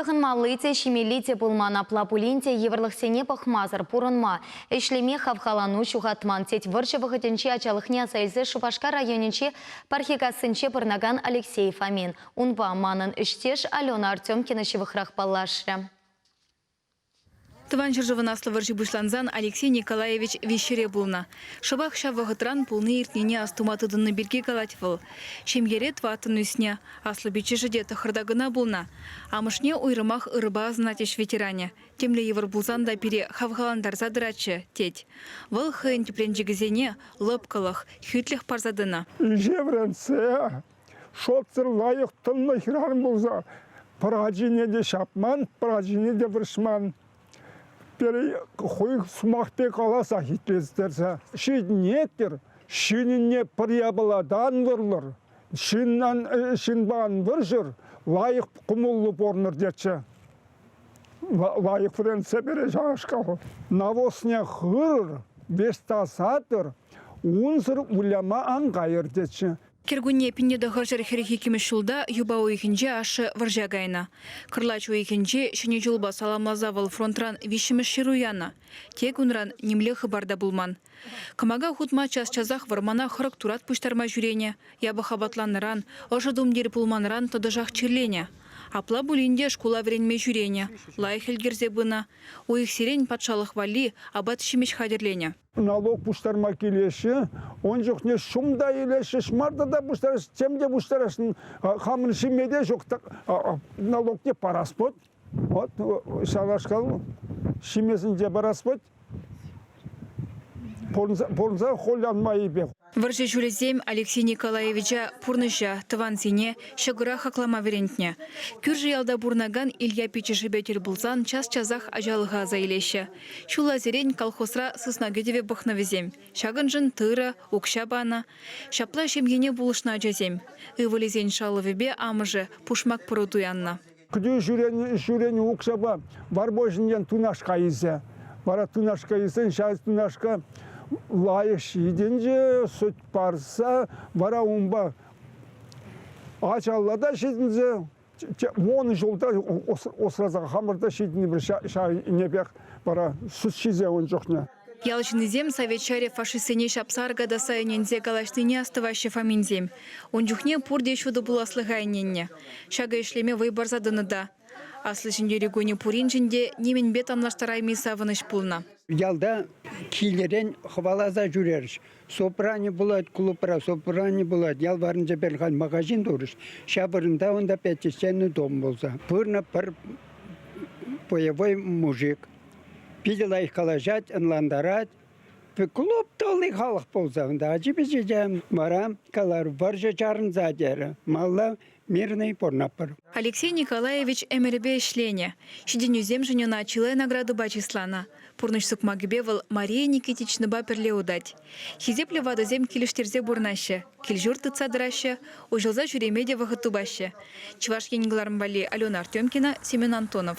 Тӑхӑнмалли те, ҫимелли те пулман, апла пулин те йывӑрлӑхсене пӑхмасӑр пурӑнма, ӗҫлеме хавхалану ҫухатман, тет вӑрҫӑ вӑхӑтӗнчи ачалӑхне аса илсе Шупашкар районӗнчи Пархикассинче пурӑнакан Алексей Фомин. Унпа манӑн ӗҫтеш Алена Артемкина ҫывӑхрах паллашрӗ. Тӑван ҫӗршывӑн Аслӑ вӑрҫи пуҫлансан Алексей Николаевич виҫҫӗре пулнӑ. Шӑпах ҫав вӑхӑтран пулни-иртнине астума тытӑннӑ пирки калать вӑл. Ҫемьере тӑваттӑн ӳснӗ. Аслӑ пиччӗшӗ те тӑххӑрта кӑна пулнӑ. Амӑшне уйрӑмах ырӑпа асӑнать ӗҫ ветеранӗ. Темле йывӑр пулсан та пире хавхалантарса тӑратчӗ, тет. Вӑл хӑйӗн тӗпренчӗкӗсене лӑпкӑлӑх, хӳтлӗх парса тӑнӑ. Ӗҫе вӗрентсе шотсӑр лайӑх тӑнлӑ хӗрарӑм пулса пӗр ачине те ҫапман, пӗр ачине те вӑрҫман. Пире хӑй сӑмах пек каласа хитрестерсе ҫитӗнеттӗр, ҫыннине пӗр япалатан вӑрлӑр, ҫыннан ҫынпа ан вӑрҫӑр, лайӑх кӑмӑллӑ пурӑнӑр тетчӗ. Лайӑх вӗрентсе пире ҫавнашкал. Навозне хырӑр, веҫ тасатӑр, унсӑр выляма ан кайӑр тетчӗ. Кӗркунне 1942 ҫулта юпа уйӑхӗнче ашшӗ вӑрҫа кайнӑ. Кӑрлач уйӑхӗнче Ҫӗнӗ ҫулпа саламласа вӑл фронтран виҫҫӗмӗш ҫыру янӑ. Тек унран нимле хыпар та пулман. Кӑмака хутма час-часах вӑрмана хӑрӑк турат пуҫтарма ҫӳренӗ, япӑх апатланнӑран, ӑшӑ тумтир пулманран тӑтӑшах чирленӗ. Апла пулин те шкула вӗренме ҫӳренӗ, лайӑх ӗлкӗрсе пынӑ. Уйӑхсерен патшалӑх валли апат-ҫимӗҫ хатӗрленӗ. Налог пуҫтарма килеҫҫӗ. Ун чухне ҫум та илеҫҫӗ, ҫмарта та пуҫтараҫҫӗ, тем те пуҫтарасшӑн. Хамӑн ҫиме те ҫук, налогне парас пулать. Вот ҫавнашкал ҫимесенче парас пулать. Пурӑнса хулланма ипе. Вӑрҫӑ ҫулӗсем Алексей Николаевича пурнӑҫа, тӑвансене, ҫӑкӑра хаклама вӗрентнӗ. Кӳршӗ ялта пурӑнакан Илья пиччӗшӗпе тӗл пулсан час-часах ачалӑха аса илеҫҫӗ. Ҫулласерен колхозра сысна кӗтӗвӗ пӑхнӑ вӗсем. Ҫакӑншӑн тырӑ, укҫа панӑ. Ҫапла ҫемьене пулӑшнӑ ачасем. Ывӑлӗсен шалӑвӗпе амӑшӗ пушмак пӑру туяннӑ. Кӗтӳ ҫӳренӗ укҫапа Варбоҫӗнчен тунашка илсе. Вара тунашка илсен ҫав тунашка лайӑх ҫитӗнчӗ, сӗт парса, вара унпа ачалла та ҫитӗнсе, вун ҫулта усраса хамӑр та ҫитӗннӗ ҫав ӗнепех вара сӗт ҫисе ун чухне. Ял ҫыннисем Совет ҫарӗ фашистсене ҫапса аркатасса ӗненсе калаҫнине астӑваҫҫӗ Фоминсем. Ун чухне пурте ҫутӑ пуласлӑха ӗненнӗ. Ҫакӑ ӗҫлеме вӑй парса тӑнӑ та. Аслӑ Ҫӗнтерӳ кунӗ пуриншӗн те нимӗнпе танлаштарайми савӑнӑҫ пулнӑ. Ялта килӗрен хӑваласа ҫӳрерӗҫ. Собрани пулать клубра, собрани пулать. Ял варринче пӗр халь магазин турӗҫ. Ҫав вырӑнта унта пятистенный дом пулса. Пырнӑ пӗр боевой мужик. Питӗ лайӑх калаҫать, ӑнлантарать. Клуб тулли халӑх пулса унта ачи-пӑчи те вара калар, вӑрҫӑ чарӑнса терӗ. Малла мирный пурӑнатпӑр. Алексей Николаевич ӗмӗрӗпе ӗҫленӗ. Ҫитӗнӳсемшӗн ӑна чылай наградӑпа чысланӑ. Пурнӑҫ сукмакӗпе вӑл Мария Никитичнӑпа пӗрле утать. Хисеплӗ ватӑсем килӗштерсе пурӑнаҫҫӗ, кил-ҫурт тытса тӑраҫҫӗ, уҫӑлса ҫӳреме те вӑхӑт тупаҫҫӗ. Чӑваш Ен кӑларӑм валли Алена Артемкина, Семен Антонов.